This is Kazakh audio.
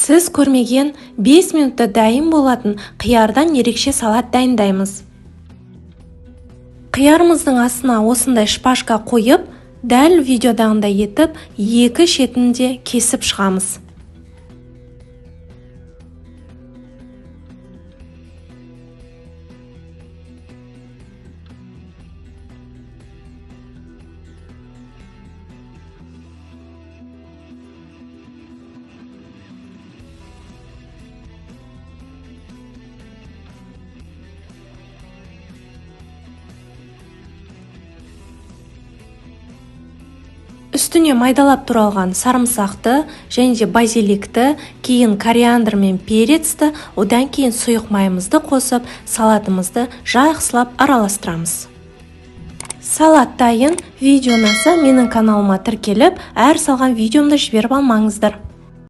Сіз көрмеген 5 минутта дайын болатын қиярдан ерекше салат дайындаймыз. Қиярымыздың астына осындай шпажка қойып, дәл видеодағындай етіп, екі шетін де кесіп шығамыз. Үстіне майдалап туралған сарымсақты және де базиликті, кейін кориандр мен перецті, одан кейін сұйық майымызды қосып, салатымызды жақсылап араластырамыз. Салат дайын. Видео ұнаса, менің каналыма тіркеліп, әр салған видеомды жіберіп алмаңыздар.